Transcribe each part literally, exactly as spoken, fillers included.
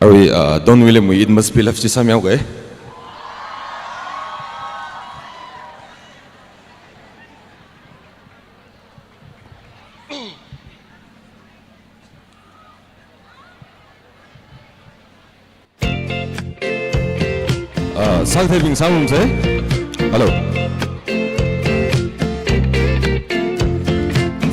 Sorry, uh, Don William wui It Must Be Love chi sāmihaoga. Ah, sākatheibing sāngarumsa. Hello.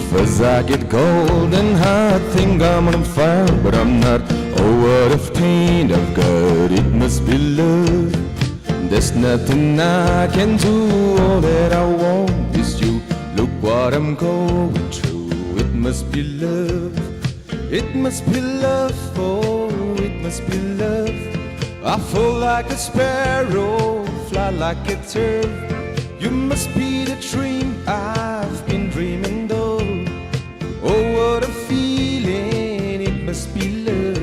First I get cold and hard, think I'm on fire, but I'm not. Oh, what a pain I've got, it must be love. There's nothing I can do, all that I want is you. Look what I'm going through, it must be love. It must be love, oh, it must be love. I fall like a sparrow, fly like a dove. You must be the dream I've been dreaming of. Oh, what a feeling, it must be love.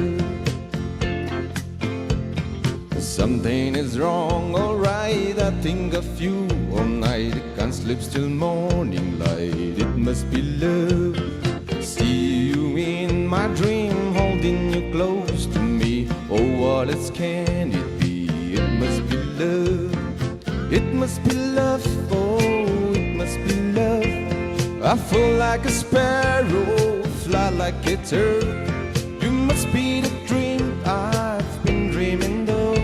Something is wrong, alright. I think of you all night. Can't sleep till morning light. It must be love. See you in my dream, holding you close to me. Oh, what else can it be? It must be love. It must be love, oh, it must be love. I fall like a sparrow, fly like a dove. You must be the dream I've been dreaming of.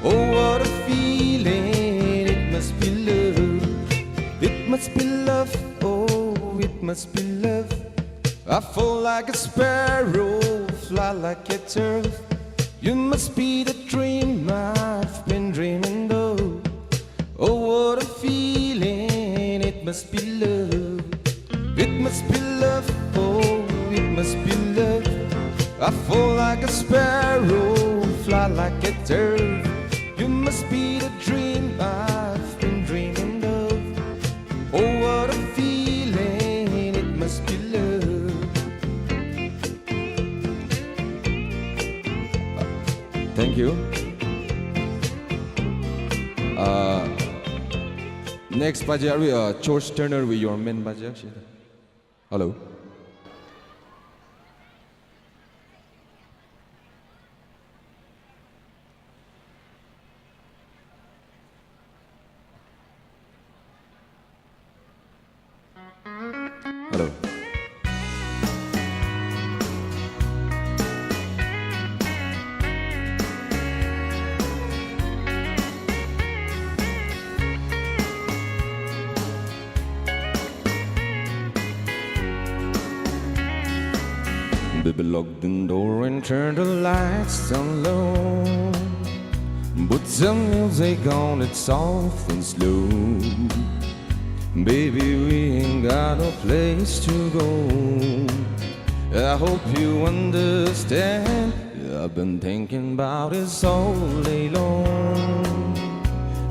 Oh, what a feeling, it must be love. It must be love, oh, it must be love. I fall like a sparrow, fly like a dove. You must be the dream I've been dreaming of. Oh, what a feeling, it must be love. It must be love, oh, it must be love. I fall like a sparrow, fly like a dove. You must be the dream I've been dreaming of. Oh, what a feeling, it must be love. Thank you. Uh, next pāja, uh, George Turner wui Your Man pāja. Hello. Hello. Baby, lock the door and turn the lights down low. Put some music on, it's soft and slow. Baby, we ain't got no place to go. I hope you understand. I've been thinking about this all day long.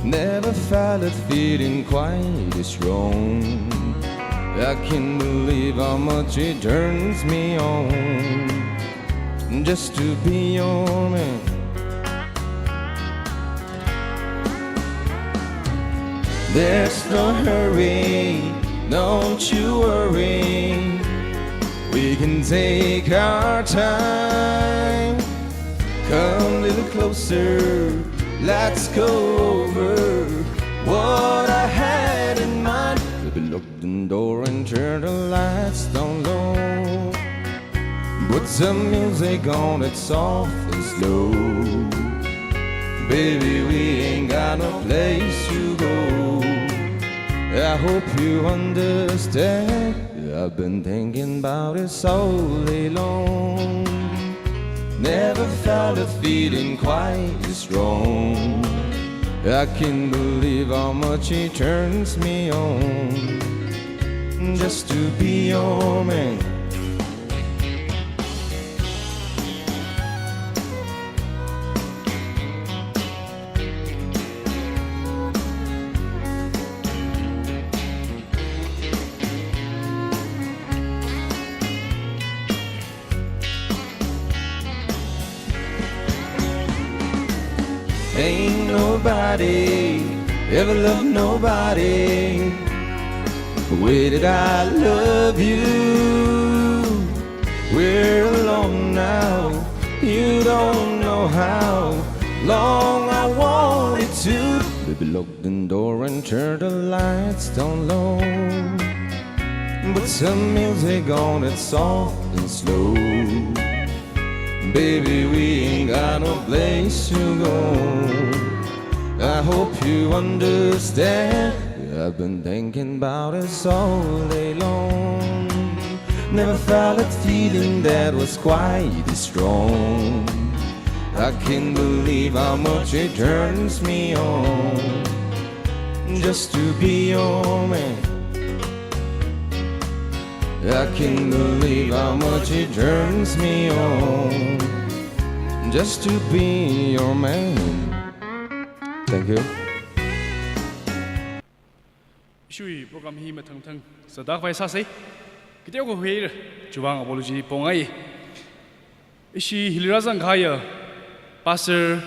Never felt a feeling quite this strong. I can't believe how much it turns me on just to be your man. There's no hurry, don't you worry. We can take our time. Come a little closer, let's go over what I had in mind. Baby, lock the door and turn the lights down low. Put some music on, it's soft and slow. Baby, we ain't got no place to go. I hope you understand. I've been thinking about this all day long. Never felt a feeling quite this strong. I can't believe how much it turns me on just to be your man. Ain't nobody ever loved nobody the way that I love you. We're alone now, you don't Long I wanted to. Baby, lock the door and turn the lights down low. Put some music on that's soft and slow. Baby, we ain't got no place to go. I hope you understand. I've been thinking about us all day long. Never felt a feeling that was quite this strong. I can't believe how much it turns me on just to be your man. I can't believe how much it turns me on just to be your man. Thank you. Ishiwui program hi mathang mathang sāda khavai sāsei. Kateokha huira, chiwuivang apology pongai. Ishi hili rāzang kahaiya pastor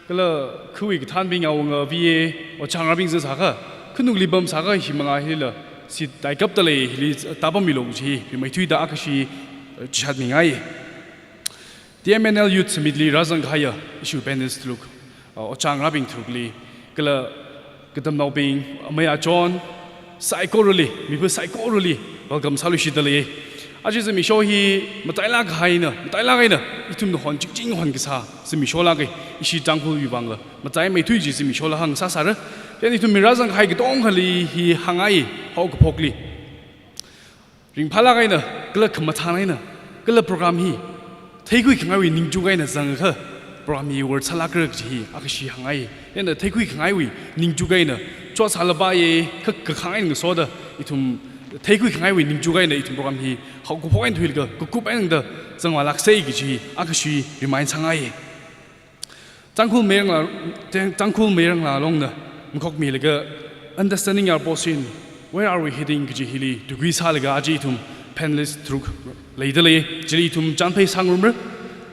kala khawui kathānbing awunga V A, ojā ngarābing zang sākha, khanukli pamsākha hi manga hilila seat taikapta lei, hili tāpammilu chi rimeithuida akhashi, eh, chishatmingai. T M N L Youth Summit li rāzang kahaiya ishiwui panelist tharuk, uh, ojā ngarābing tharukli, kala katamnaobing, amei achon saikorali, mipā saikorali welcome sāluishitda lei. Aja zimiksho hi matailāk kahaina, matailāk eina ithumna hon chingching honkasā zimiksho lāka, ishi Tangkhulwui vangla mataimeithui kaji zimikshola hāngsāsāra. Chieina ithum mi rāzang kahai katongkhali hi hāngngai, haokaphokli ringphālāk eina, kala khamathān eina, kala program hi theikhui khangaiwui ningchuk eina zangakha, program hi worth sālākra kaji hi akhashi hāngngai. Chieina theikhui khangaiwui ningchuk eina, chotsālapaiya, kha, kakhang eina ngasoda, ithum theikhui khangaiwui ningchuk eina ithum program hi haokaphok eina thuilaga, kakup eina da zangvālāksei kaji hi akhashi remind sāngai. Tangkhul Mayar Ngalā, Tang-, Tangkhul Mayar Ngalā Longna makhokmilaga Understanding Our Position, Where Are We Heading kaji hili tuikui sālaga aja ithum panelist tharuk leida lei, chili ithum chānphai sāngarumra,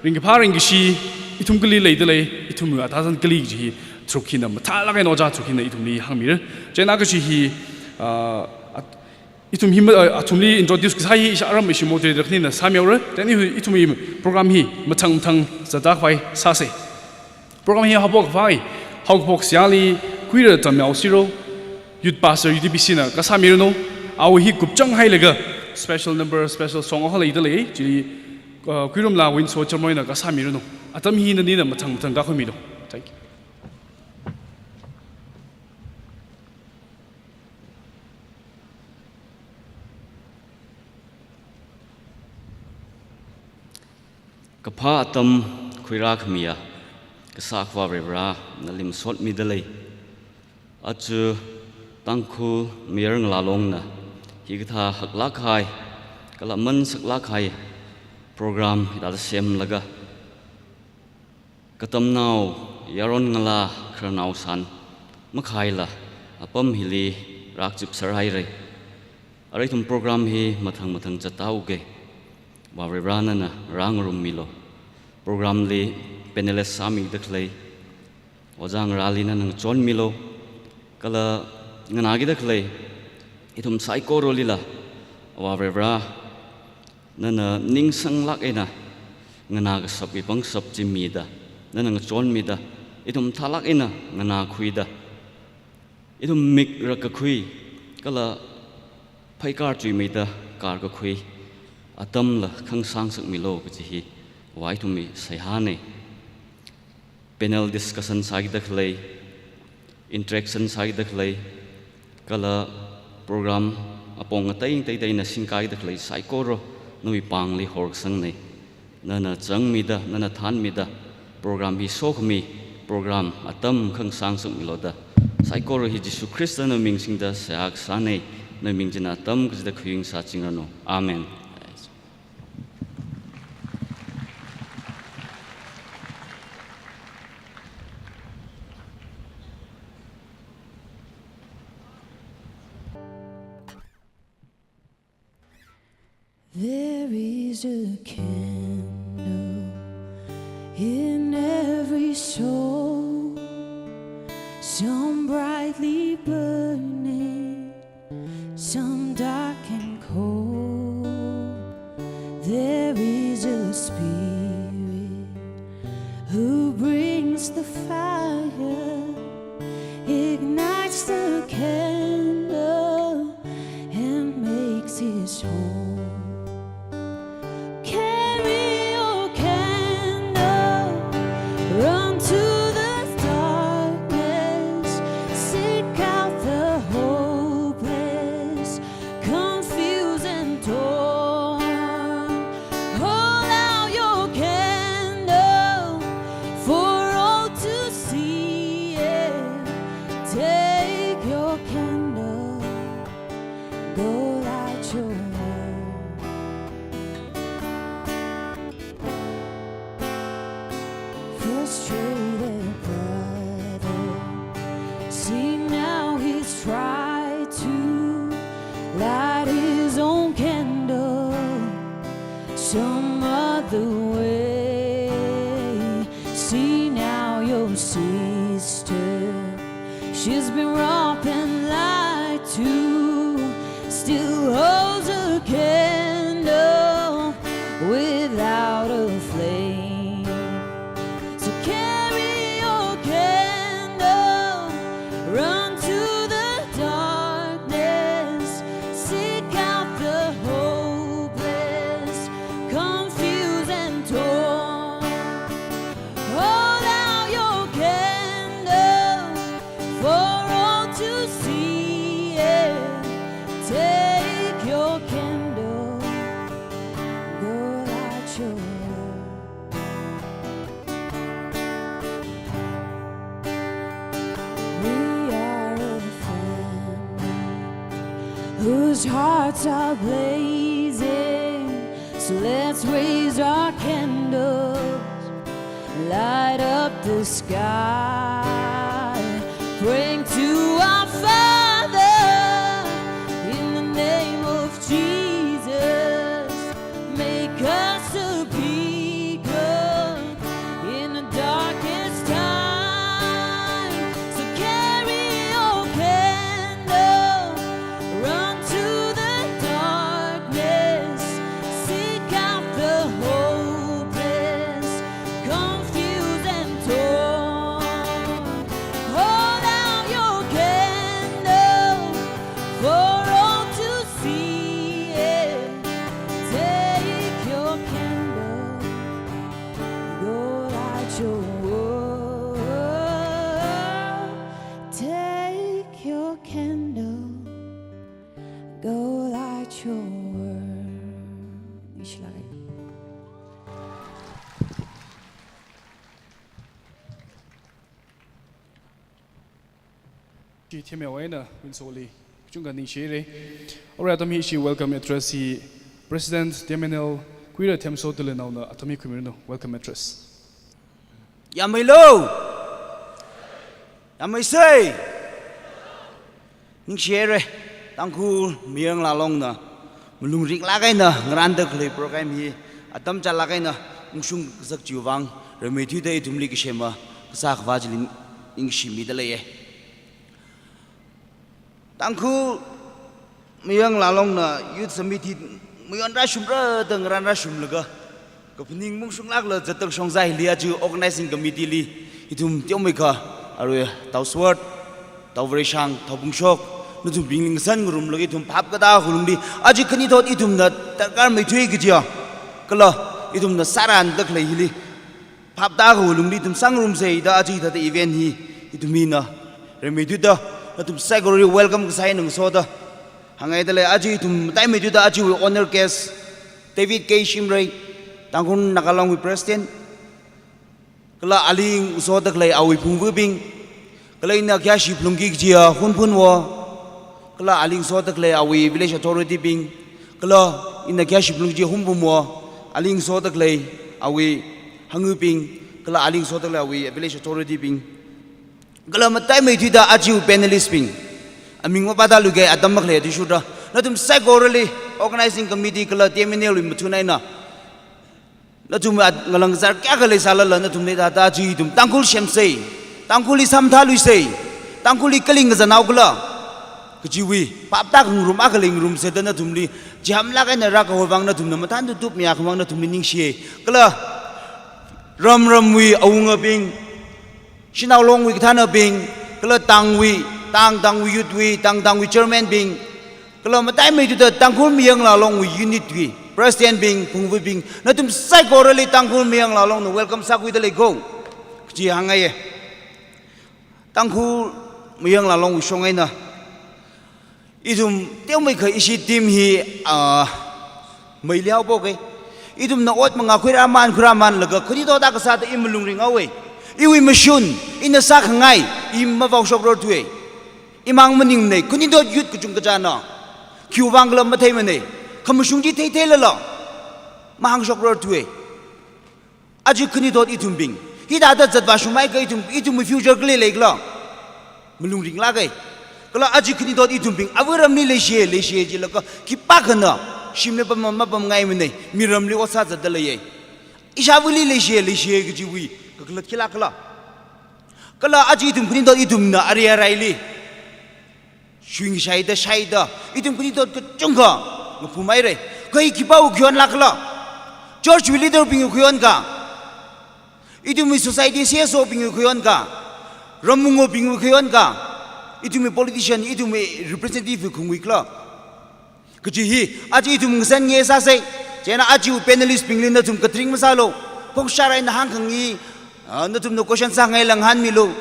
ringkaphā ringkashi ithum kali leida lei, ithumwui atazan kali kaji hi tharuk hina, mathālāk eina ojā tharuk hina ithumli hāngmira. Chieina kachi hi, ah, at-, ithum hi ma, ah, athumli introduce kasā hi isha aram ishi moderator khanina sāmihaora. Then i-, ithumwui program hi mathang mathang sāda khavai sāsei. Program hi haophok khavai, haokaphok seihāli khuira Tamyao Siro, Youth Pastor U T B C na kasāmiranu, awui hi kupchang hailaga special number, special song akha leida lei, chili, ah, Khuirumla Winso Chamoina kasāmiranu. Atam hi nanina mathang mathang kakhuimilu. Thank you. Kaphā atam khuirākhamiya Kasā Akhava Varivara, nali masotmida lei. Aja Tangkhul Mayar Ngalā Longna hikathā haklāk kahai, kala aman saklāk kahai program hithāda semlaga, katamnao yaron ngalā khararnao san makhaila apam hili rākazip sārhaira. Arui ithum program hi mathang mathang zathaoki. Vā Varivara nana rāngarummilu. Program li panelist sāmida khalei ojā ngarāli nana ngachonmilu. Kala nganākida khalei ithum saikoralila, Vā Varivara, nana ningsanglāk eina nganā kashapwui pangshap chi mida, nana ngachonmida, ithum thālāk eina nganākhuida, ithum mik rakkakhui, kala pheikar chuimeida karkakhui atamla khangsangsakmilu kaji hi Vā ithumwui seihāna. Panel discussion sākida khalei, interaction sākida khalei, kala program apong ngatei ngateida eina singkida khalei saikora nawui pāngli horsangna. Nana chāngmida, nana thānmida, program hi sokhami program atam khangsangsakmilu da, saikora hi Jishu Khristana ming singda seihā kasāna. Nawui ming china atam kachida khuiung sāchingranu. Amen. There is a candle in every soul, some brightly burning, some dark and cold. There is a spirit who brings the Carry your candle, run to the darkness, seek out the hopeless, confused and torn. Hold out your candle for all to see. Yeah. Take your candle, go light your way. Frustrated brother, see now he's tried to light his own candle some other way. See now your sister, she's been robbed and lied to, still holds a candle without a flame. So carry your candle, run to the darkness, seek out the hopeless, confused and torn. Hold out your candle for all to see. Yeah. Take your candle, go light your way. We are a family whose hearts are blazing. So let's raise our candles, light up the sky, praying to our Father in the name of Jesus. Make us a beacon in the darkest time. So carry your candle, run to the darkness, seek out the hopeless, confused and torn. Hold out your candle for all to see. Yeah. Take your candle, go light your world. Take your candle, go light your world. Ningshilāka. Chi themwui eina Winsolli kachungkha ningshire. Arui atam hi ishi welcome address hi President T M N L Kuira Themso Tulenaona atam hi khuimiranu, welcome address. Yammeilo! Yammeisei! Ningshire, Tangkhul Mayar Ngalālongna malung ringlāk eina ngarānda khalei program hi atam chālāk eina ungshung kazak chiwui vang, rimeithuida ithumli kasema kasā Akhava chili ningshimida leiye. Tangkhul Mayar Ngalālongna Youth Summit hi mayon rāshungmara da ngarān rāshunglaga, kaphaning mungshunglākla zatda kashong sāhaili aja organizing committee li ithum teomeikha, arui Tao Sword, Tao Vareshang, Tao Pungshok, nathumbingli ngasan ngarumlaga ithum phap katā khalungli, aja khanithot ithumna darkar maithui kajiya, kala ithumna sāranda khalei hili phap tākahai lungli ithum sāngarumsei da aja hithāda event hi ithum hina rimeithuida nathum saikorali welcome kasā eina ngasoda hāngngaida lei. Aja ithum mataimeithuida ajawui honour guest David K Shimray, Tangkhul Naga Longwui President, kala ali ngasoda khalei awui phungvabing, kala ina khayāshi phalungki kajiya Hunphunwo, kala ali ngasoda khalei awui village authority bing, kala ina khayāshi phalungki kajiya Hunphunwo, ali ngasoda khalei awui hangubing, kala ali ngasoda khalei awui village authority bing, kala mataimeithuida ajawui panelist bing, aming mapātāluikahai atam makhalei athishurda, nathum saikorali organizing committee kala T M N L wui mathun eina nathum at ngalang kazar kayākha leisālala nathumli thāda aja ithum Tangkhul semsei, Tangkhulli sāmathāluisei, Tangkhulli kali ngazanhao kala kajiwui phap tākhangarum akha leingarumsei da nathumli chihānlāk eina rākahai vang nathumna mathānda tup mayākha vang nathumli ningshiye. Kala ram ramwui awungabing, shanao longwui kathānabing, kala tangwui, tang tangwui youth wui, tang tangwui chairman bing, Kala mataimeithuda Tangkhul Mayangla Longwui unit wui president bing, phungvuibing, nathum saikorali Tangkhul Mayangla Longna welcome sākhuida lei ko kaji hāngngaiye. Tangkhul Mayangla Longwui shong eina ithum teomeikha ishi team hi, ah, meiliao poke. Ithumna ot mangā khuirāman khuirāmanlaga khanuithot akha sāda i malung ringhaowe. Iwui mashun, ina sākhangai, i mavao shokrarthuwe. Imang maningne, khanuithot youth kachungkha china khiwui vang khala matheimane. Khamashung chi theitheilala mahāng shokrarthuwe. Aja khanuithot ithumbing, hithāda zatvā shumai kha ithum, ithumwui future kali leikhala? Malung ringlāke. Kala aja khanuithot ithumbing, ava ramli leishiye, leishiye jilaga khipākhana shimli pam, mapamngaimane, miramli ot sāzatda leiye. Ishāvali leishiye, leishiye kajiwui kakhalat khilākhala? Kala aja ithum khanuithot ithumna ari araili shuingshaida, shaida, ithum khanuithot kachungkha ngaphumhaire. Kha hi khipāwui khayon lākhala? Church wui leader bingwui khayon ka? Ithumwui society C S O bingwui khayon ka? Ram wungabingwui khayon ka? Ithumwui politician, ithumwui representative wui khungwui khala? Kaji hi aja ithum ngasan nge sāsei. Chieina aja panelist bingli nathum katharing masālu. Phongshar eina hāngkhangai, ah, nathumna question sāngaila ngahānmilu.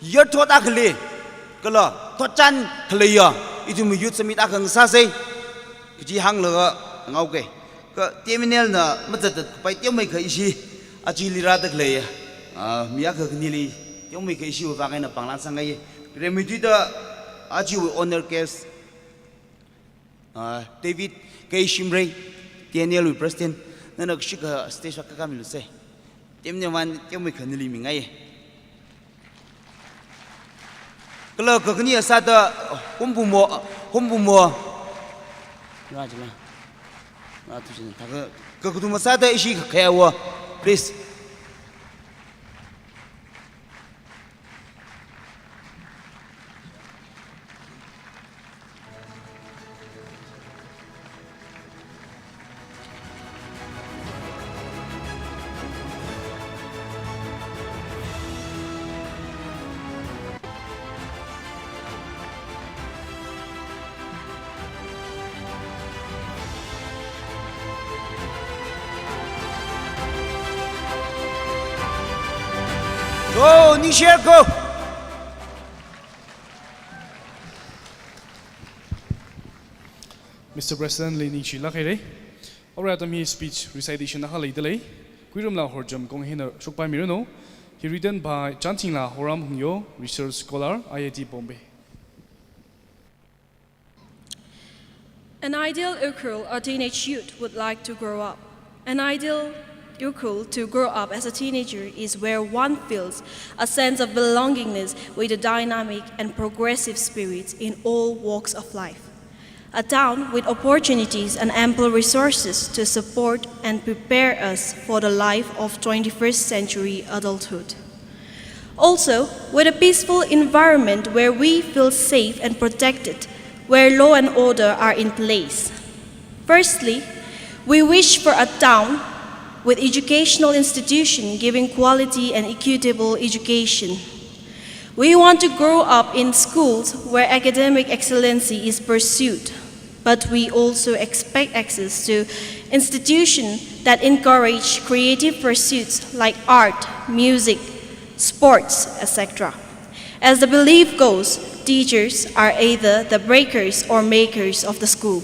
Yarthot akhali, kala thotchan khaleiya ithum youth summit akha ngasāsei kaji hānglaga ngaoke. Kha terminal na mazatda kapai teomeikha ishi ajali rāda khaleiya, ah, mi akha khanili teomeikha ishiwui vang eina pānglan sāngaiye. Rimeithuda ajawui honor guest, ah, David K Shimray, T N L wui president, nana kashikha stage vak kakā milusei. Team ne man, team wui khanili mingaiye. Kala kakhane sāda Humbumo, Humbumo. Rajima. Ratu jina. Taka, kakathuma sāda ishi kakhayāwa, please. Go, Nishir, go! Mister President li ningshilāk haire. Arui atam hi speech recitation akha leidalei. Kuiramla Horjam Kong hina shokpaimiranu. Hi written by Chanthingla Horam Hungyo, research scholar, I I T Bombay. An ideal Ukhrul a teenage youth would like to grow up. An ideal Ukhrul to grow up as a teenager is where one feels a sense of belongingness with a dynamic and progressive spirit in all walks of life. A town with opportunities and ample resources to support and prepare us for the life of twenty-first century adulthood. Also, with a peaceful environment where we feel safe and protected, where law and order are in place. Firstly, we wish for a town with educational institution giving quality and equitable education. We want to grow up in schools where academic excellency is pursued, but we also expect access to institutions that encourage creative pursuits like art, music, sports, et cetera. As the belief goes, teachers are either the breakers or makers of the school.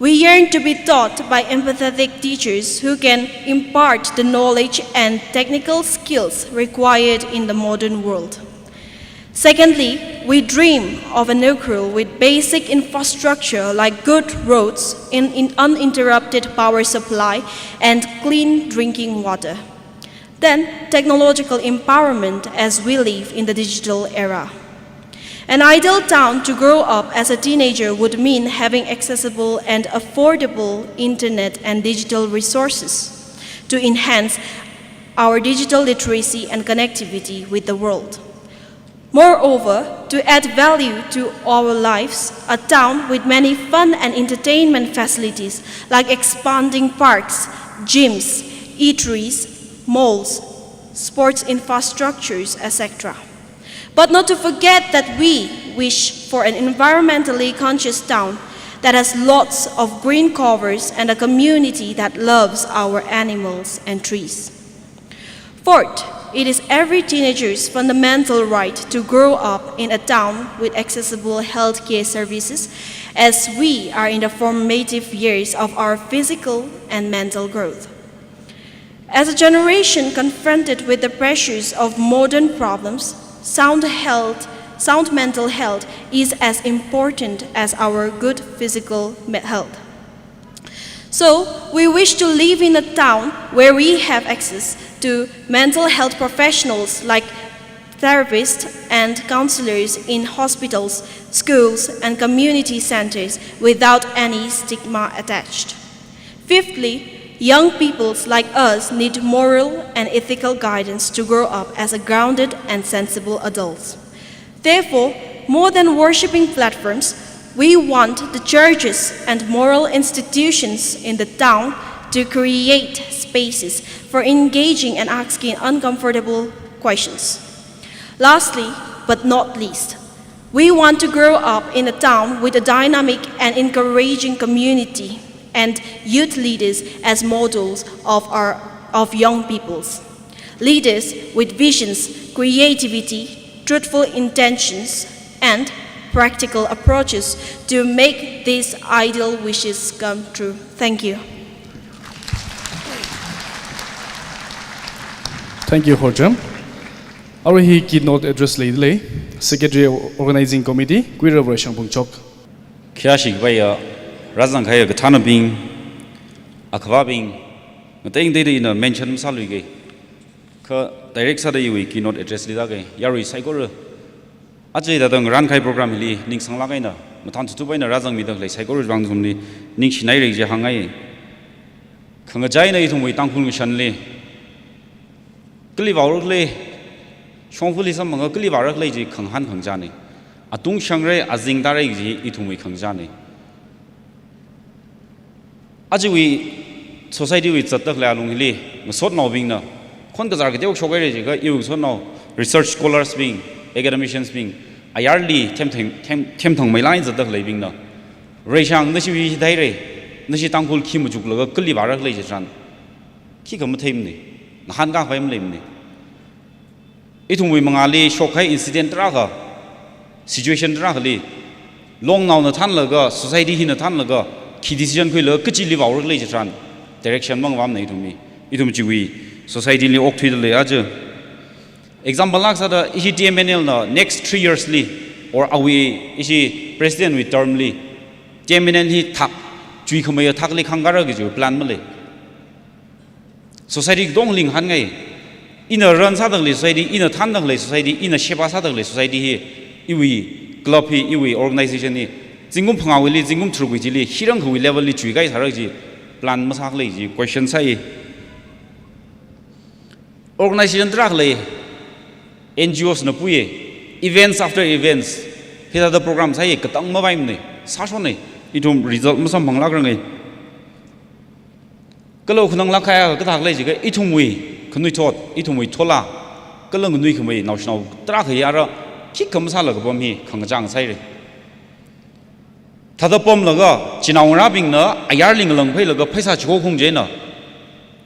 We yearn to be taught by empathetic teachers who can impart the knowledge and technical skills required in the modern world. Secondly, we dream of an Ukhrul with basic infrastructure like good roads, in, in uninterrupted power supply, and clean drinking water. Then, technological empowerment as we live in the digital era. An ideal town to grow up as a teenager would mean having accessible and affordable internet and digital resources to enhance our digital literacy and connectivity with the world. Moreover, to add value to our lives, a town with many fun and entertainment facilities like expanding parks, gyms, eateries, malls, sports infrastructures, et cetera. But not to forget that we wish for an environmentally conscious town that has lots of green covers and a community that loves our animals and trees. Fourth, it is every teenager's fundamental right to grow up in a town with accessible healthcare services, as we are in the formative years of our physical and mental growth. As a generation confronted with the pressures of modern problems, sound health, sound mental health is as important as our good physical me-, health. So, we wish to live in a town where we have access to mental health professionals like therapists and counselors in hospitals, schools, and community centers without any stigma attached. Fifthly, young peoples like us need moral and ethical guidance to grow up as a grounded and sensible adults. Therefore, more than worshipping platforms, we want the churches and moral institutions in the town to create spaces for engaging and asking uncomfortable questions. Lastly, but not least, we want to grow up in a town with a dynamic and encouraging community and youth leaders as models of our, of young peoples. Leaders with visions, creativity, truthful intentions, and practical approaches to make these ideal wishes come true. Thank you. Thank you, Horjam. Arui hi keynote address leida lei, Secretary Organizing Committee, Kuira Vare Shangphungchok. Khayāshi khavaiya, rāzang kahaiya kathānabing, akhavābing, ngatei ngateida ina mention masāluike. Kha direct sāda iwui keynote address li tāke, yarui saikora. Aja hithāda ngarān kahai program hili ningsanglāk eina, mathān thuithup eina rāzangmida khalei saikora vang ithumli ningshinaire kaji hāngngai. Khangachā eina ithumwui Tangkhul ngashanli kali vāra khalei, shongfali samphanga kali vāra khalei chi khangahān khangachāne. Atung shangra, azing tāra kaji ithumwui khangachāne. Ajawui society wui zatda khalei alung hili, ngasotnaobingna, khon kazar kateokha shokhaira jiakha, iwui ngasotnao, research scholars bing, academicians bing, ayarli themthang, them, themthangmeilāk eina zatda khaleibingna, Reishang, nashi hi hithāhaira, nashi Tangkhul khi machuklaga kali vāra khalei chitharan, khikha matheimane, ngahānkā khavai maleimane. Ithumwui mangāli shokkahai incident tarākha, situation tarākhali, longnaona thānlaga, society hina thānlaga, khi decision khuilaga kachili vāra khalei chitharan, direction mangavāmane ithumwui. Ithum chiwui society li okthuida lei aja. Example lāk sāda, ishi T M N L na next three years li, or awui ishi president wui term li, T M N L hi thak, chuikhameiya thakli khangkāra kaji plan malei. Society katongali ngahānngai. Ina run sāda khalei society, ina thānda khalei society, ina sheba sāda khalei society hi, iwui club hi, iwui organization hi, zingkum phangāwuili, zingkum tharukwui chili, hirang khawui level li chuikahai sāra kaji plan masākhala kaji question sāi. Organization tarākha lei, N G Os na puiye, events after events, hithāda program sāiye, katang mavaimane, sāshonne, ithum result masamphanglākrange. Kala khananglāk kahai kathā lei jiakha, ithumwui khanuithot, ithumwui tholā, kala nganuikhamei naoshinao tarākha hi ara khikha masāla kapam hi khangachā sāhaire. Thāda pamlaga, chinaongarābingna ayarli ngalangphailaga pheisā chihokhaung chieina,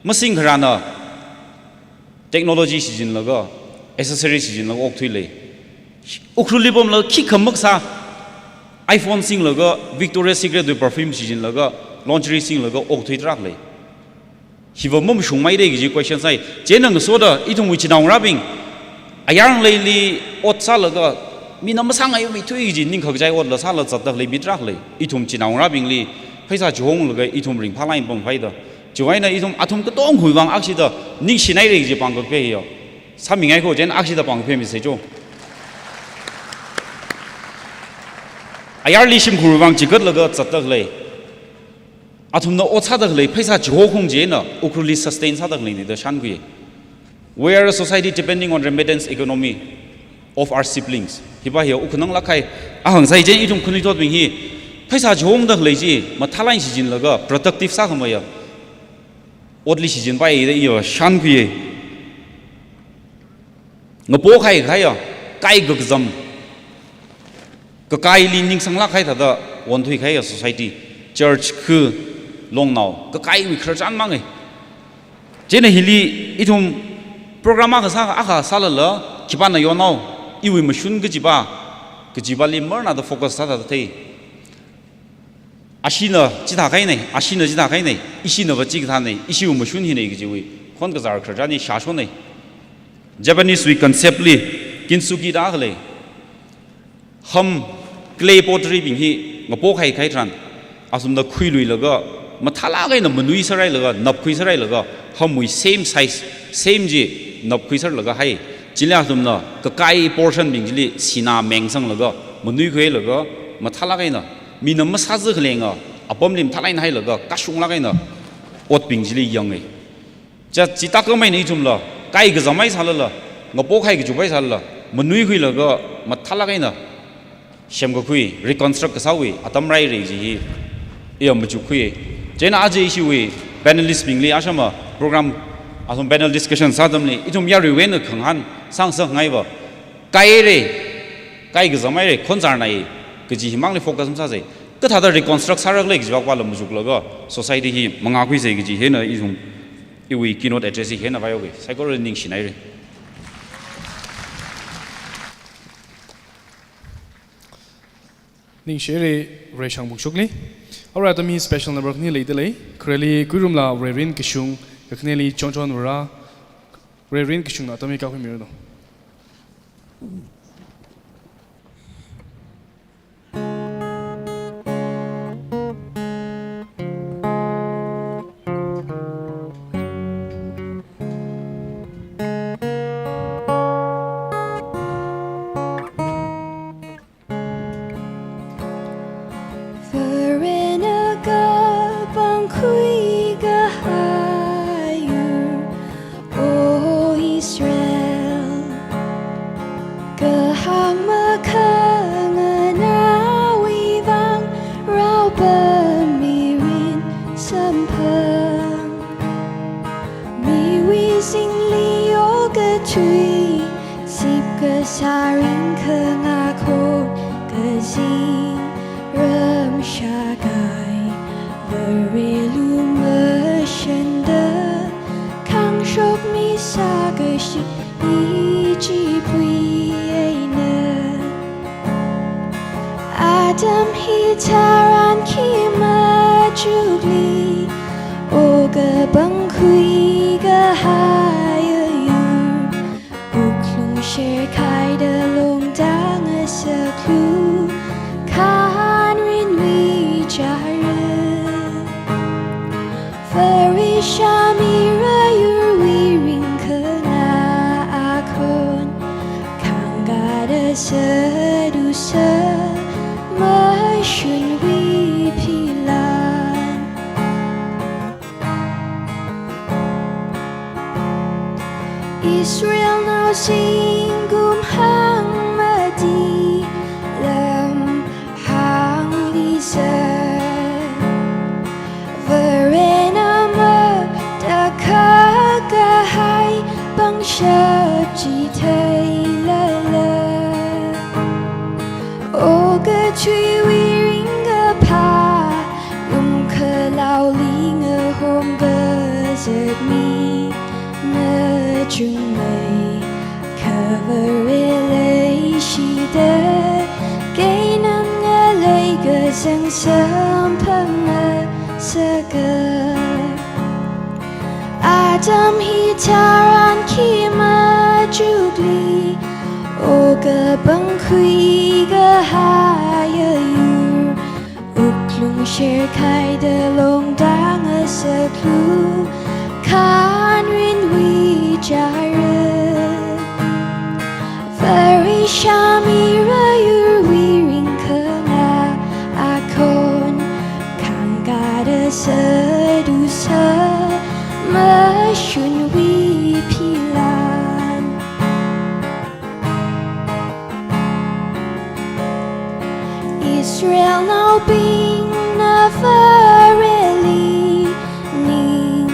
masingkharāna technology shichinlaga, accessory shichinlaga okthuilei. Ukhrulli pamlaga khikha makasā iPhone singlaga, Victoria's Secret wui perfume shichinlaga, lingerie singlaga okthui tarākha lei. Hiva mamashungmeire kaji question sāi. Chieina ngasoda ithumwui chinaongarābing, ayar ngaleili ot sālaga, mina masāngaiwui thuiki kaji ningkakachai otla sāla zatda khalei mi tarākha lei. Ithum chinaongarābingli pheisā chiholaga ithum ringphālāk eina pamkhavai da. Chiwui eina ithum athum katongawui vang akshida ningshinaire kaji pāng kaphei hiya. Sāmingaiko, chieina akshida pāng kapheimi sācho. Ayarli shimkhurwui vang chikatlaga zatda khalei, athumna ot sāda khalei pheisā chihokhaung chieina Ukhrulli sustain sāda khaleine da shānkhui. We are a society depending on remittance economy of our siblings. Hiva hiya ukhananglāk kahai ahang sāi. Chieina ithum khanuithotbing hi pheisā chihokda khalei chi mathālāk eina shichinlaga productive sākhameiya otli shichinpai da iya shānkhuiye. Ngapokhai khaiya, Kai kakazam, kakaili ningsanglāk kahai thāda onthuikahai society, church khu longnao kakaiwui khararchan mangai. Chieina hili ithum program akha sā, akha sālala, khipāna yonao, iwui mashun kajipa, kajipali marnada focus sāda thei. Ashina chithākahainei, ashina chithākahainei, ishinava chikathānei, ishiwui mashun hinei kajiwui khon kazar khararchanli shāshonnei. Japanese wui concept li kintsugi da khalei. Ham clay pottery bing hi ngapokhai kahai tharan, athumna khuiluilaga, mathālāk eina manuiserhailaga, napkhuiserhailaga, hamwui same size, same chi napkhuiserlaga hai. Chili athumna kakai portion bing chili sinā mengsanglaga, manuikhuilaga, mathālāk eina, mina masāzakhalenga, apamli mathālāk eina hailaga, kashunglāk eina otbing chili yangai. Cha, chithākhamei eina ithumla, kai kazamhai sālala, ngapokhai kachupai sālala, manuikhuilaga, mathālāk eina semkakhui, reconstruct kasāwui atam rāhaira chi hi, iya machukkhui. Chieina aja ishiwui panelist bingli ashama program, athum panel discussion sā atamli, ithum yaruiwui eina khangahān sāngasakngaiva, kaihaira, kai kazamhaira, khon kazarnai, kaji himangli focus masāsei. Kathāda reconstruct sārakhala kajiva kala machuklaga, society hi mangākhuisei kaji hina ithum, iwui keynote address hi hina vaihaoga, saikorali ningshinaira. Ningshire Reishang Bungshukli. Alright, atam hi special number khani leidalei. Khareli Kuirumla Reverend Kashung, kakhaneli Chonchon Vara, Reverend Kashungna atam hi kakhui mirado. Varena kapangkhui kahai yur, O Israel, kahāng makhanganāwui vang raopam mirin samphang. Miwui singli okathui, sipkasā ringkhangā khon kazingram shākahai, Vareli lumashanda khangshok misākashi Egyptwui eina. Atam hitharan khi machukli, O kapangkhui kahai yur, wuklung sherkhaida longda ngasaklu, Khanrinwui chara. Varesham ira yurwui ringkhangā akhon, khangada sāda sā mashunwui philan. Israelnao zingkum hangmati lam hāngli zat, Varena matakhak kahai pangshap chi theilala, okathuiwui ringkaphā, lungkhalaoli ngahom kazat mi nachungmei, kha Vare leishida, Canaan ngalei kazang samphang ngasaka. Atam hitharan khi machukli, O kapangkhui kahai yur, wuklung sherkhaida longda ngasaklu, Khanrinwui chara. Varesham ira yurwui ringkhangā akhon, khangada sāda sā mashunwui philan. Israelnaobingna Vareli ning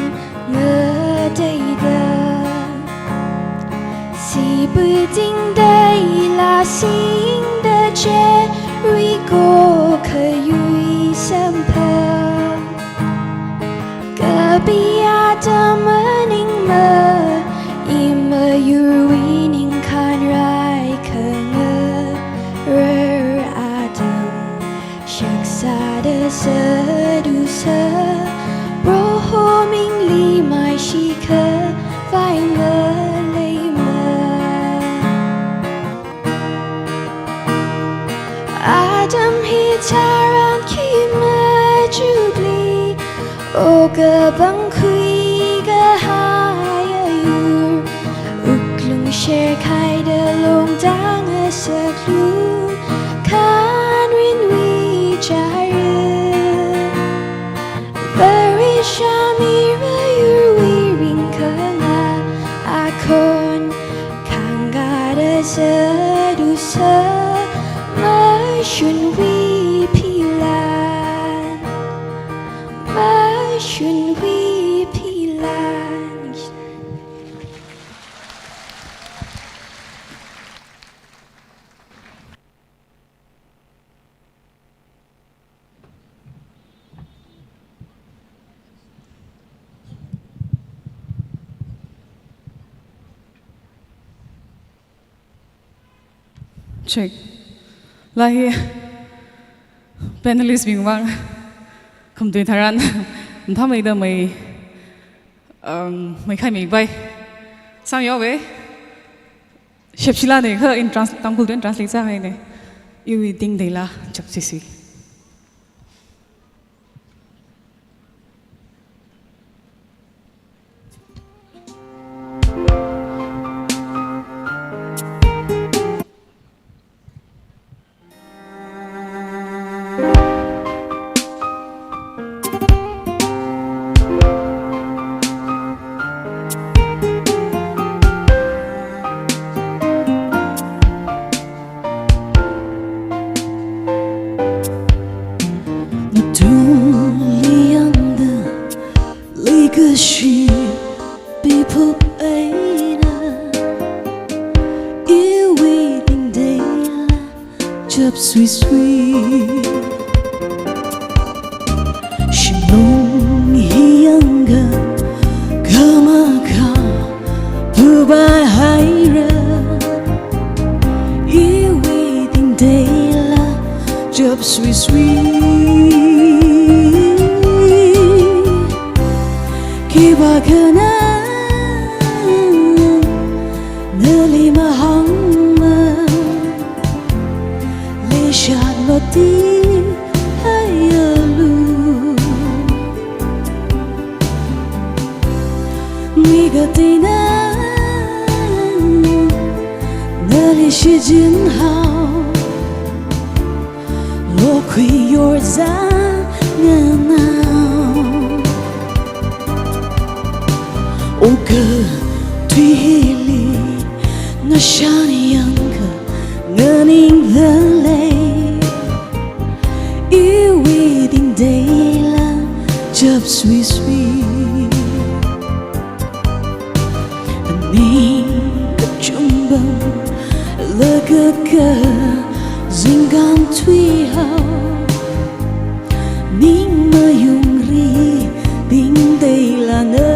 ngateida, sipa tingteila Atam maningmei, imeyurwui ningkhan rai khangarar atam, shakzāda sāthusa, Proho mingli maishikhavai maleimana. Atam hi tharan khi machukli, okapam khuikahai ayur, wuklung sherkhaida longda ngasaklu, khanrinwui chara. Vareshimira yurwui ringkhangakhon, khangada sāthusa, mashunwui philan, mashunwui philan. Check. Lahi panelist bing vang khamtui tharan nthameida mei, um, mei khai mei bai. Sang yo ve. Shepshila ne kha in trans-, Tangkhul tui translate sāhaine. Iwui tingteila chapsisi. Natungli yangda leikashi piphup eina, iwui tingteila chapsuisui. Shimlung hi yangkha khamakha phubai haira, iwui tingteila chapsuisui. Khipākhana nali mahāngmei, leishat loti haialu. Mi kateina nali shichinhao, lokhui yorzanganao. Okathui hili ngashan yangkha nganingda lei, iwui tingteila chapsuisui. Ani kachungpamlaga kazingkam thuihao, ning mayungri tingteilana.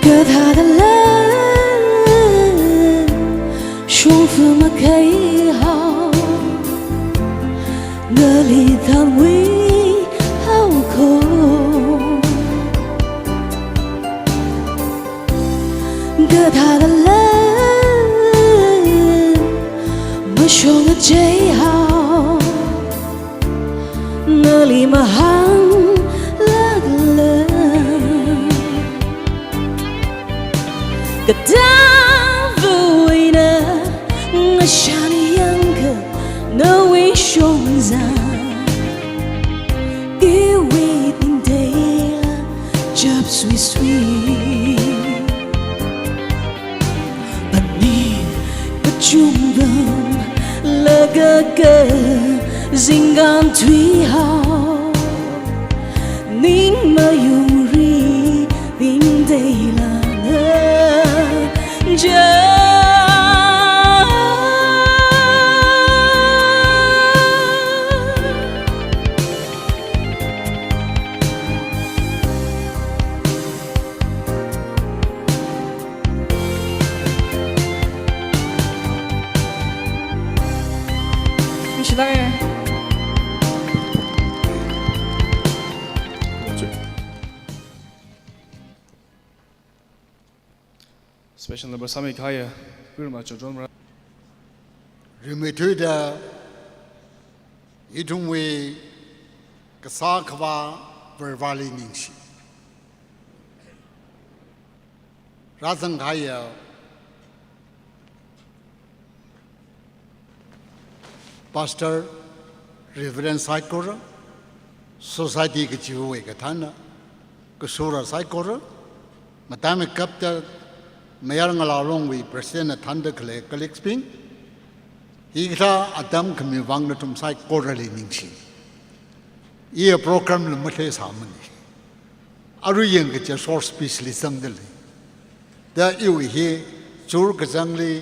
Kathāda lei shongfa makhaihao, nali thangwui haokho. Kathāda lei mashong acheihao, nali mahānglakla. Katamvawui eina ngashan yangkha nawui Chongza, iwui tingteila chapsuisui. Phanit kachungvang laga kazingkan thuihao. Ning mayungri tingteila na ja. Special number sāmi kahaiya, Kurma Chodron Mara. Rimeithuida ithumwui kasā khavā Varivarali ningshi. Rāzang kahaiya Pastor, Reverend saikora, society kachiwui kathāna, kasora saikora, mataimeikapta Mayar Ngalā Longwui President na thānda khalei colleagues bing, hikathā atam khami vang nathum saikorali ningshi. Iya program la matheisāmana. Arui yangkaja short speech li zangda lei. Da iwui hi chur kazangli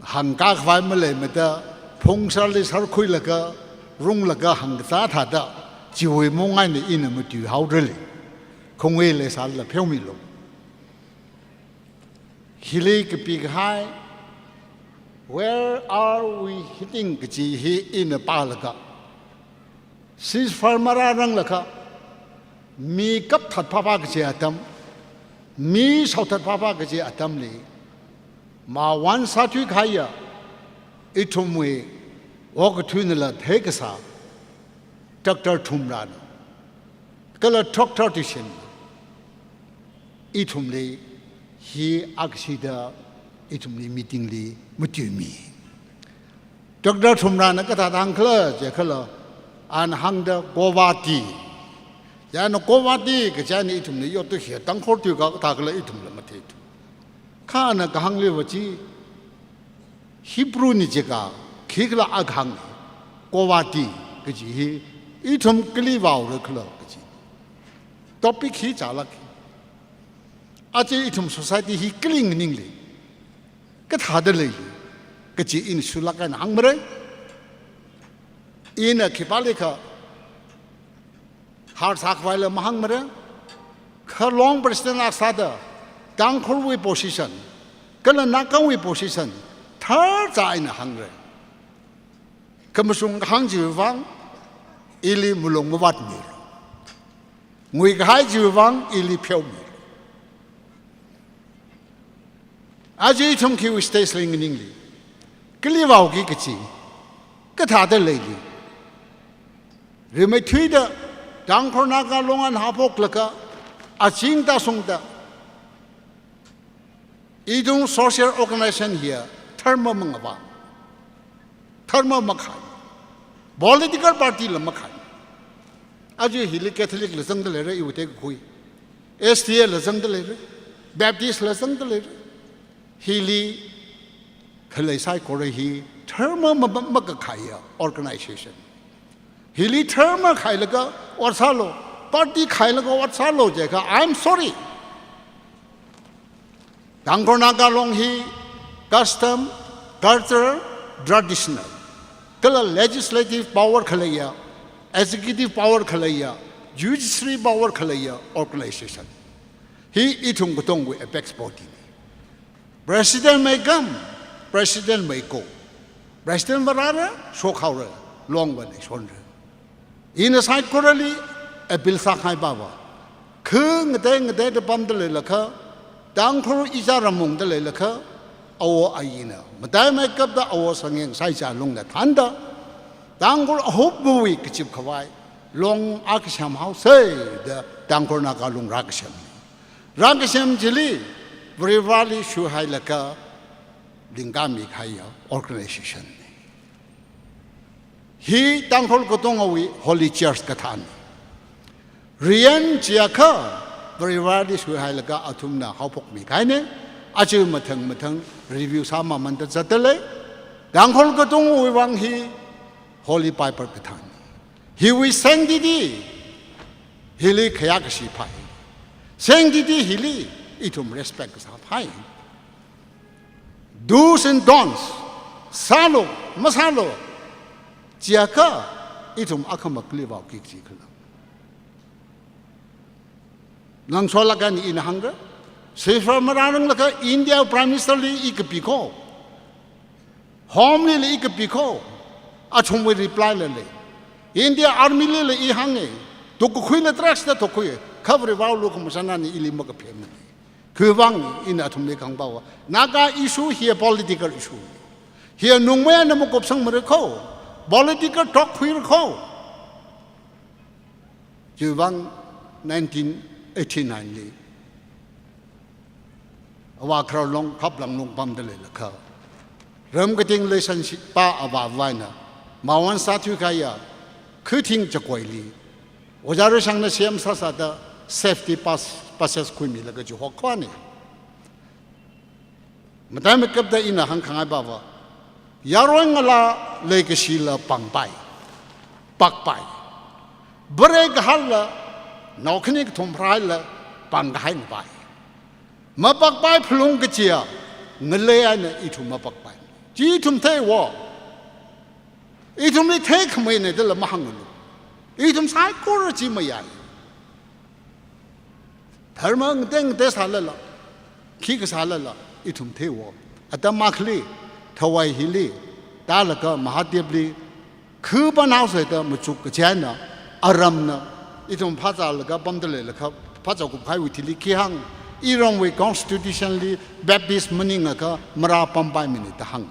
hāngkā khavai maleimada, phungsharli sharkhuilaga, runglaga hāngkazā thāda, chiwui mung eina ina matuihaora lei. Khongwei leisālala pheomilu. Hili kapi kahai, where are we heading kaji hi ina pālaga, ceasefire marāranglakha, mi kapthat phāphā kaji atam, mi shaothat phāphā kaji atamli, mawun sāthui kahaiya, ithumwui okathuinala theikasā, Doctor Thumrana, kala Doctor Tuishena, ithumli hi akashida ithumli meeting li matuimi. Doctor Thumrana kathāda hāngkhala jiakhala, ana hāngda Guwahati. Chieina Guwahati kachina ithumli yotda hi Tangkhul tui kathā khala ithumla matheithu. Kha ana kahāngli va chi Hebrew na jiakha khikhala akha hānga, Guwahati kaji hi ithum kali vāura khala kaji. Topic hi chālāka. Aja ithum society hi kali nganingli, kathāda leili kaji ina shulāk eina hāngmara. Ina khipālikha harsā khavaila mahāngmara. Kha Long President akha sāda, Tangkhulwui position kala Nagawui position tharchā eina hāngra. Khamashung kahāng chiwui vang ili malung mavātmilu. Ngui kahai chiwui vang ili pheomilu. Aja ithum khiwui stage li nganingli, kali vāuki kaji, kathāda leili, rimeithuida Tangkhul Naga Long eina haophoklaga, aching tāshungda, ithum social organization hiya dharma mangavā, dharma makhai, political party la makhai. Aja hili Catholic la zangda leira, iwui tekakhui. S D A la zangda leira, Baptist la zangda leira. Hili khalei saikora hi dharma ma-, ma-, makakhaiya organization. Hili dharma khailaga ot sālu, party khailaga ot sālu jiakha, I'm sorry. Tangkhul Naga Long hi custom, cultural, traditional, kala legislative power khaleiya, executive power khaleiya, judiciary power khaleiya organization. Hi ithum katongwui apex body na. President meikam, President meiko. President va rāra, shokhaora, Long va leishonra. Ina saikorali appeal sākahai pava, kha ngatei ngateida pamda leilakha, Tangkhul ichā ramungda leilakha, awo ayina mataimeikapta awo Sangeng Saicha Lungna thānda, Tangkhul ahupmuwui kachip khavai Long akha semhaosa da Tangkhul Naga Long rākasem. Rākasem chili Varivarali shuihailaga lingkami kahaiya organization na. Hi Tangkhul katongawui Holy Church kathāna. Riyan chiakha Varivarali suihailaga athumna haophokmi kahaina, aja mathang mathang review sāmamanda zatdalei. Tangkhul katongawui vang hi Holy Bible kathāna. Hiwui sanctity hili khayākashi phai. Sanctity hili ithum respect kasā phai. Do's and don'ts, sālu, masālu chiakha ithum akhamakli vaoki kaji khala. Nang solaga ni ina hāngra. Sifra mararang laga India Prime Minister li i kapikho, Home lila i kapikho, athumwui reply la lei. India Army lila i hānga, tukkakhuila trust da tukkakhui, kha Varivarali khamashanna ni ili makaphemana. Khiwuivang ina athumli kahāng pava, Naga issue hiya political issue. Hiya nungmei eina makupsangmara kho, political talk khuira kho. Chiwuivang nineteen eighty-nine li Avā Khararlong Khaplanglong pamda leilakha, ram kating leishanshi pa avā avaina mawan sāthui kahaiya khating chakoili Ojā Rishangna semsā sāda safety pass, passes khuimilaga chihokkhuina. Mataimeikapta ina hāngkhangai pava, yarui ngalā leikashila pangpai, pakpai. Vare kahalla, nao khani kathum pharaila pangkahai ngapai. Mapakpai phalung kachiya ngalei eina ithum mapakpai. Chi ithum theiwo. Ithumli theikhameina dala mahānglu. Ithum saikora chi mayai. Dharma ngatei ngatei sālala, khikha sālala, ithum theiwo. Atam akhali, thawai hili, tālaga Mahadevli, khuipanao sāda machuk kachi eina, aramna, ithum phazālaga pamda leilakha, phazā kupkahaiwui thili khi hāng, iramwui constitution li Baptist maningakha marā pampaimana da hāng.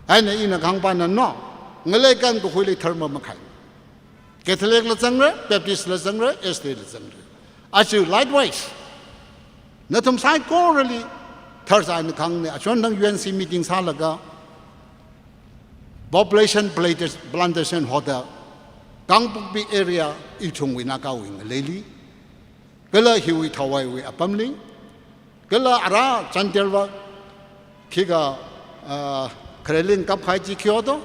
Eina ina kahāng pana no, ngalei kankakhuili dharma makhai. Catholic la zangra, Baptist la zangra, S D A la zangra. Aja likewise, nathum saikorali tharzan kahāngna, achon thang U N C meeting sālaga, population plantation, plantation hoda, Kangpokpi area ithumwui Nagawui ngaleili, kala hiwui thawaiwui apamli, kala ara Chandel va, khikha, ah, Khareli kapkahai chi khi hodo,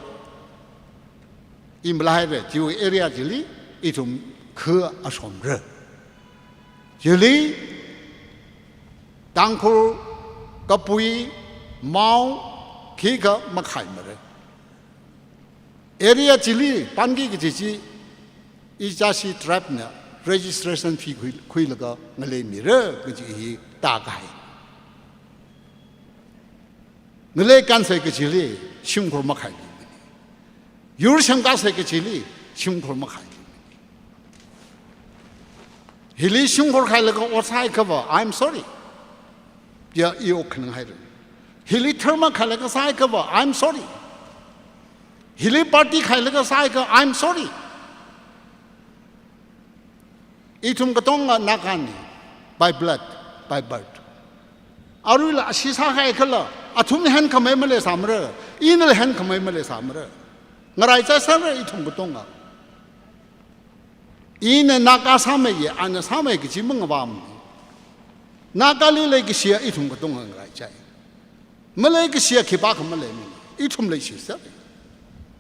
i malaira, chiwui area chili, ithum kha ashomra. Chili, Tangkhul, Kabui, Mao, khikha makhaimara. Area chili, panki kaji chi, ichāshi tribe na registration fee khui, khuilaga ngaleimira, kaji hi tākahai. Ngalei kansai kachili, shimkhur makhaimimana. Yur shangkasai kachili, shimkhur makhaimimana. Hili shimkhur khailaga ot sāhaiakhava, I'm sorry. Ya, i okhanang haira. Hili dharma khailaga sāhaiakhava, I'm sorry. Hili party khailaga sāhaiakha, I'm sorry. Ithum katonga Nagana, by blood, by birth. Aruila ashi sāhai khala, athumna henkhamei maleisāmara, inala henkhamei maleisāmara. Ngaraichai sāra ithum katonga. Ina Naga sāmeiya, ana sāmei kaji mangavāmana. Nagali leikashiya ithum katonga ngaraichai. Maleikashiya khipākha maleimana. Ithum leishi sāra.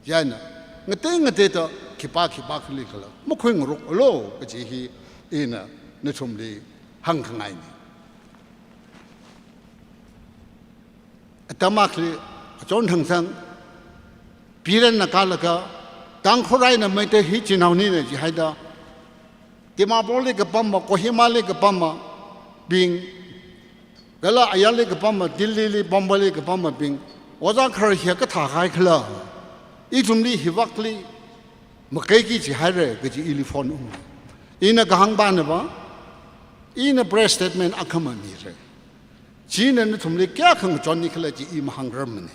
Chieina, ngatei ngateida khipā khipākhali khala makhuingaroklu kaji hi ina nathumli hāngkhangaina. Atam akhali, achon thangthang, Birenna kalaga, Tangkhul eina Meitei hi chinaonina jihaida, Dimapurli kapama, Kohimali kapamabing, kala ayarli kapama, Delhili, Bombayli kapamabing, Ojā Kharar hiya kathā kahai khala, ithumli hivakli makeiki jihaira kaji ili phone ung. Ina kahāng pana va, ina press statement akhama mira. China nathumli kayākha ngachonni khala chi i mahāngrarmana.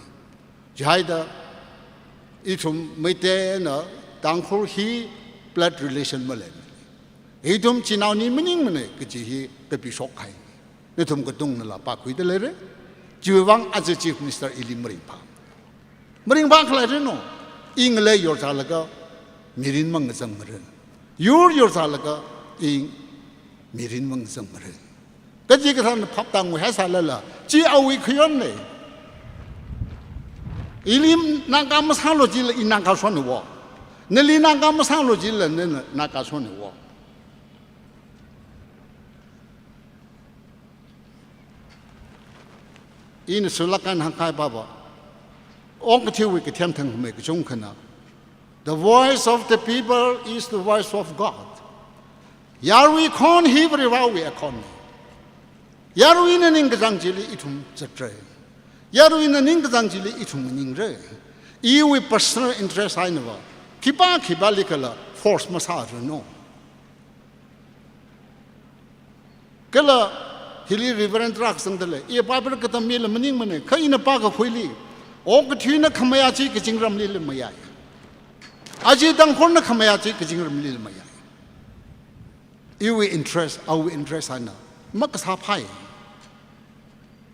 Jihaida, ithum Meitei eina Tangkhul hi blood relation maleimana. Ithum chinaoni maningmana kaji hi kapishok kahai. Nathum katongnala pākhuida leira. Chiwuivang aja Chief Minister ili maringphā. Maringphā khalei rino. I ngalei yorzālaga, mirin mangazangmara. Yur yurzālaga i mirin mangazangmara. Kachikathāna phaptānghaisālala, chi awui khayonna. Ili Naga masālu jila i Naga shonwo. Nali Naga masālu jila nana Naga shonwo. Ina sulakan hāngkahai papa, okathuiwui kathem thangkhamei kachungkhana, "The voice of the people is the voice of God." Yarui khon hi Varivarawui khon. Yaruina ningkachāng chili ithum zatra. Yaruina ningkachāng chili ithum ningra. Iwui personal interest einava, khipā khipālikhala force masāranu. Kala hili Reverend tarākha zangda lei, i Bible katam mila maningmana, kha ina pākakhuili, okathuina khamayā chi kazingramlila mayai. Aja Tangkhulna khamayā chi kazingramlila mayai. Iwui interest, awui interest eina makasāphai.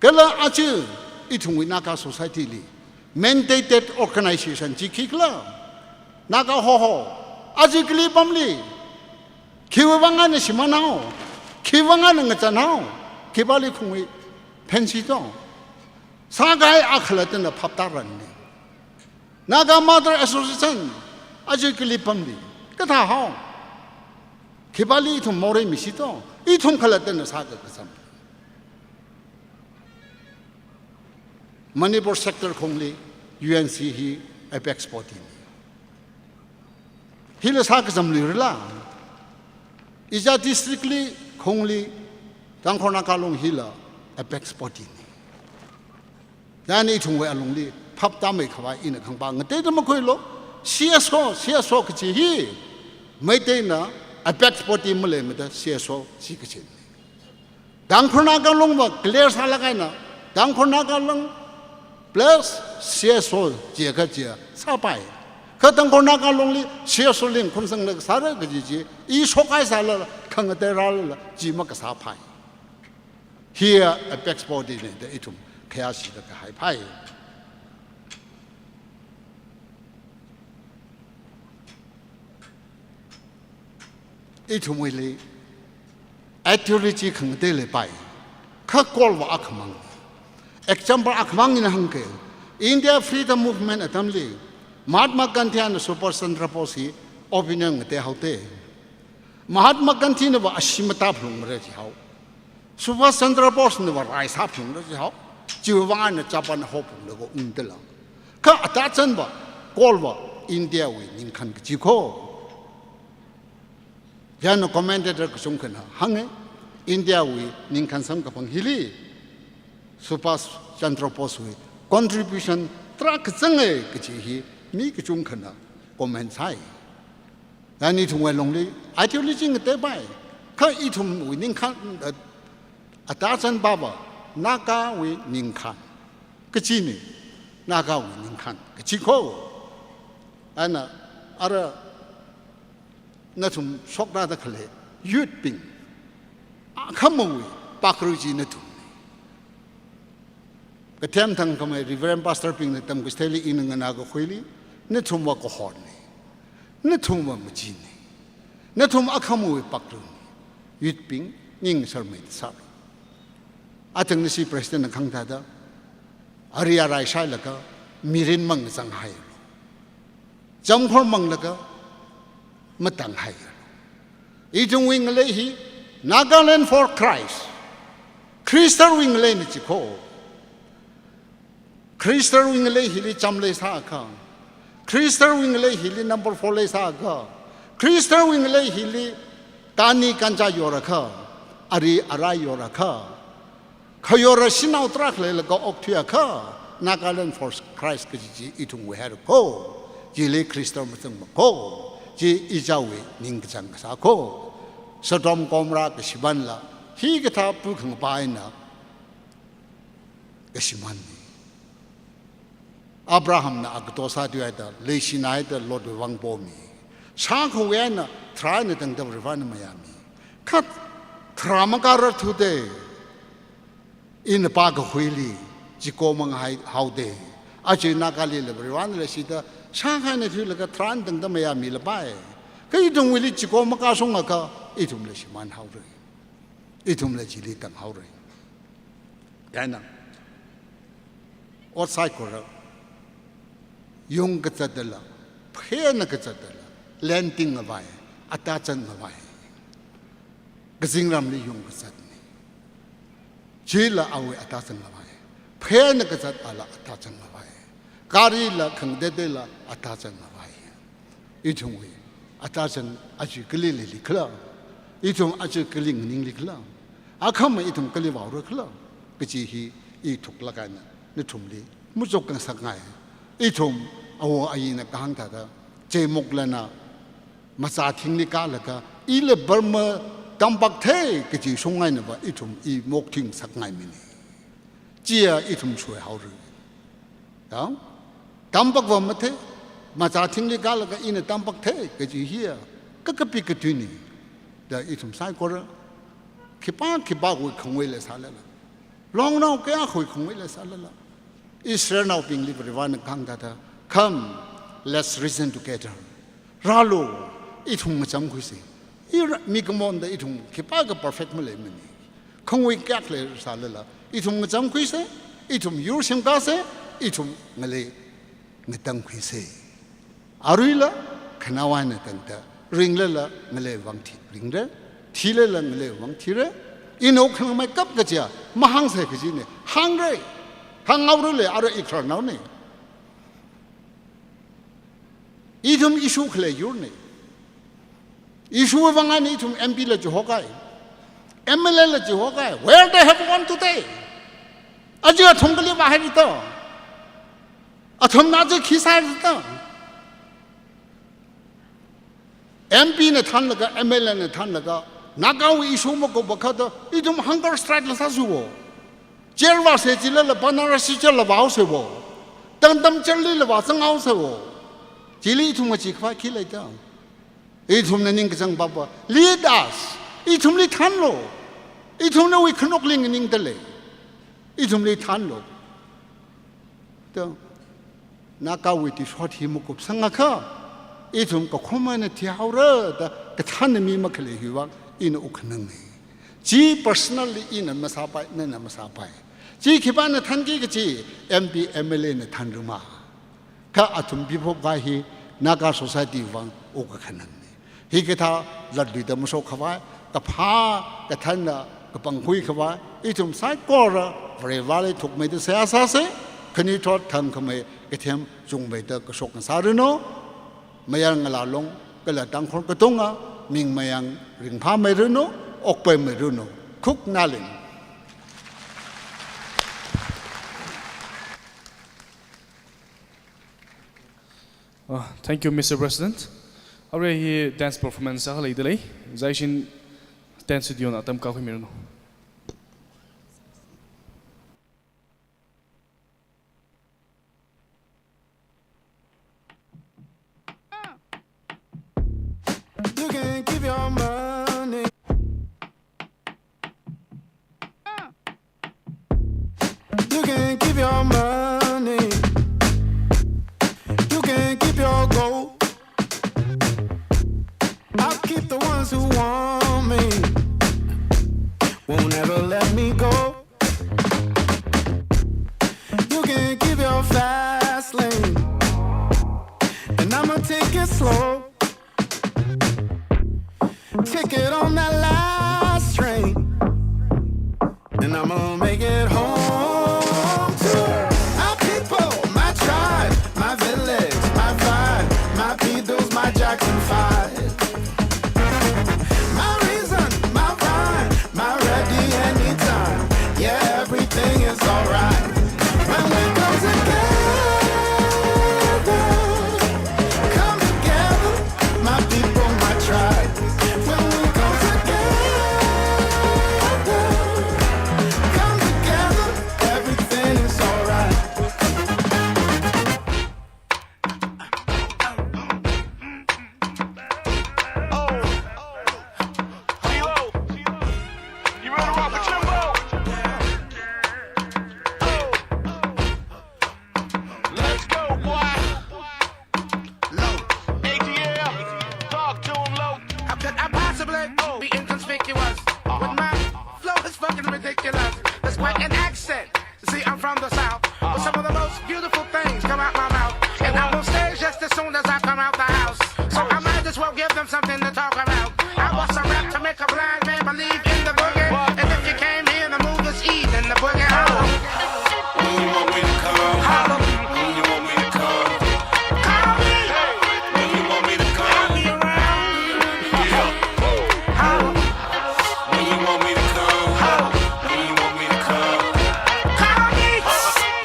Kala aja ithumwui Naga society li mandated organization chi khikhala, Naga Hoho, aja kali pamli, khiwui vang eina shimānhao, khiwui vang eina ngachānhao, khipāli khungwui phensi to, sākahai akhalattana phaptāranna. Naga Mother Association, aja kali pamli kathāhao, khipāli ithum morei misi to, ithum khalattana sākakazam. Manipur sector khongli U N C hi apex body na. Hila sākazamluirala? Iza district li khongli Tangkhul Naga Long hila apex body na. Chieina ithumwui alungli phaptāmeikhavai ina khangapā ngateida makhuilu. C S O, C S O kachi hi Meiteina apex body maleimada C S O chi kachi. Tangkhul Naga Longva clear sālāk eina, Tangkhul Naga Long plus C S O jiakha chi sāpai. Kha Tangkhul Naga Longli C S O lingkhunsanglaga sāra kaji chi, i shokhaisālala, khangatei rālala, chi makasāpai. Hiya apex body na da ithum khayāshida kahaipai. Ithumwuili ideology khangatei leipai. Kha goal va akhamang. Example akhamang ina hāngke. India Freedom Movement atamli Mahatma Gandhi and Subhash Chandra Bose hi opinion ngateihaoda. Mahatma Gandhi nava ashee mataphungmara jihao. Subhash Chandra Bose nava rai sāphungmara jihao. Chiwui vang eina Japan haophunglaga ungdala. Kha atazanva, goal va India wui ningkhān kachi ko. Chieina commentator kachungkhana hānga, India wui ningkhān samkaphang hili Subhash Chandra Bose wui contribution tarākha zanga kachi hi mi kachungkhana comment sāi. Chieina ithumwui lungli ideology ngateipai. Kha ithumwui ningkhān, eh, atazan papa, Nagawui ningkhān kachi na, Nagawui ningkhān kachi ko. Chieina ara nathum shokrada khalei youth bing, akhamawui pakru chi nathum. Kathem thangkhamei Reverend Pastor bingna tamkachithei ina nganākakhuili, nathumva kahorna. Nathumva machina. Nathum akhamawui pakruna. Youth bing, ning sharmeida sālu. Athang nashi President na khangthāda, ari arai shailaga, mirin mangazanghailu. Chamkhor manglaga, matanghailu. Ithumwui ngalei hi, Nagaland for Christ. Khristawui ngaleina chi ko. Khristawui ngalei hili cham leisāakha, Khristawui ngalei hili number four leisāakha, Khristawui ngalei hili kani kancha yorakha, ari arai yorakha, khayora shanao tarākha leilaga okthuiakha, Nagaland for Christ kaji chi ithumwui haira ko. Chili Khrista mazangma ko. Chi ichāwui ningkachāng kasā ko. Sodom Gomorrah kashivanla, hikathā pukhangapa eina kashimānna. Abrahamna agato sāthuihaida, leishinahaida Lotwui vang pomi. Shākhawui eina, tharā eina tangda Varivarana mayāmi. Kha tharā makārarthuda, ina pākakhuili, chiko manghai haoda. Aja Nagalila Varivarana leishida, Shanghai na thuilaga tharan tangda mayā milapai. Kha ithumwuili chiko makashungakha, ithumla shimān haora. Ithumla chili tang haora. Chieina, ot saikora, yung kazatla, phena kazatla, landing ngavai, atazan ngavai. Kazingramli yung kazatna. Chila awui atazan ngavai. Phena kazat ala atazan ngavai. Garila khangateiteila atazan ngavai. Ithumwui atazan aja kali leili khala. Ithum aja kali nganingli khala. Akhama ithum kali vāora khala. Kaji hi i thuklāk eina nathumli machuk khangasakngai. Ithum awo ayina kahāng thāda, Jemokla na mazā thingli kālaga, ila Burma tampak thei kaji shung einava ithum i mok thing sakngai mina. Chiya ithum shuihaora. Ya? Tampak va mathei, mazā thingli kālaga ina tampak thei kaji hiya kakapi katuina. Da ithum saikora, khipā khipāwui khangwui leisālala, longnao kayākhawui khangwui leisālala, Israelnaobingli Varivarana kahāng thāda, "Come, let's reason together." Rālu, ithum ngachamkhuisa. Ira mikumonda ithum khipākha perfect maleimana. Khangwui kayākha leisālala, ithum ngachamkhuisa, ithum yur semkasa, ithum ngalei ngatangkhuisa. Aruila, khanao eina tangda, ringlala ngalei vang thi, ringra, thilala ngalei vang thira, ina wukkhanangmeikap kajiya mahāngsa kajina, hāngra, hānghaorala, ara ikhararnaona. Ithum issue khalei yurna. Issue vang eina ithum M P la chihokhai, M L A la chihokhai. Where they have gone today? Aja athum kali vāhaira to? Athumna aja khi sāhaira to? M P na thanlaga, M L A na thanlaga, Nagawui issue makup akha to, ithum hunger strike la sāsa wo. Jail vāsa jilala Banarasi jail la vāhaosa wo. Tangtam jail lila vāzanghaosa wo. Chili ithum ngachee khavai khi lei to? Ithumna ningkachāng papa, lead us. Ithumli thanlu. Ithumna nawui khanukli nganingda lei. Ithumli thanlu. To, Nagawui tuishot hi makupsangakha, ithum kakhoma eina thihaora da kathānna mi makhalei hiwui vang ina wukkhanangna. Chi personally ina masāpai, nana masāpai. Chi khipāna thanki kachi, M P, M L A na thanruma. Kha athum piphop kahai hi Naga society vang wukkakhanangna. Hikathā latluida mashok khavai, kaphā, kathānna, kapangkhui khavai, ithum saikora Varivarali thukmeida seihā sāsa, khanuithot thangkhamei kathem chungmeida kashok ngasāranu, mayar ngalā long, kala Tangkhul katonga ming mayang ringphāmeiranu, okpaimeiranu, khuk nalin. Uh, thank you, Mister President. Arui hi dance performance akha leida lei. Zaishin dance studio na atam kakhuimiranu. You can keep your money. You can keep your money. You can keep your gold. I'll keep the ones who want me. Won't ever let me go. You can keep your fast lane. And I'ma take it slow. Ticket on that last train. And I'ma make it home to my people, my tribe, my village, my vibe, my Beatles, my Jackson five. My reason, my rhyme, my ready anytime. Yeah, everything is alright. When we come together, come together. soon as I come out the house. So I might as well give them something to talk about. I was a rap to make a blind man believe in the boogie. And if you came here, the move is easy in the boogie. Holla. When you want me to come, holla. When you want me to come, call me. When you want me to come, I'll be around. Yeah. Holla. When you want me to come, holla. When you want me to come, call me.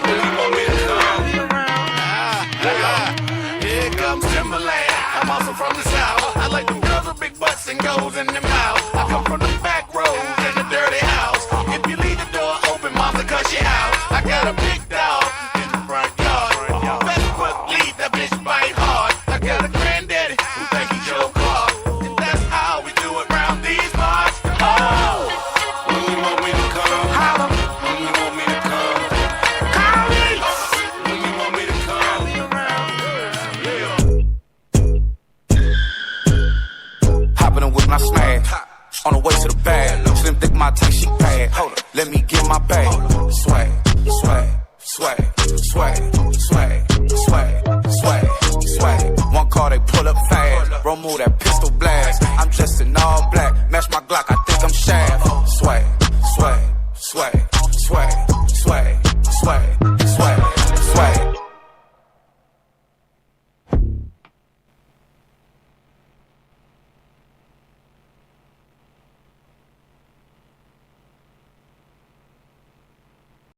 When you want me to come, I'll be around. Ah, yeah. Here comes Timberland. I'm also from the South. I like them girls with big butts and gold in their mouth. I come from the back road in the dirty house. If you leave the door open, mama cuss you out. I got a big dog in the front yard. Best foot lead, that bitch bite hard. I got a granddaddy who think he Joe Clark. And that's how we do it round these parts. Oh! When you want me to come, holla. When you want me to come, call me. When you want me to come, I'll be around. Yeah. Hopping with my smash. On the way to the bag. Slim thick, my taste, she bad. Hold up, let me get my bag. Swag, swag, swag, swag, swag, swag, swag, swag. One car, they pull up fast. Bro, move that pistol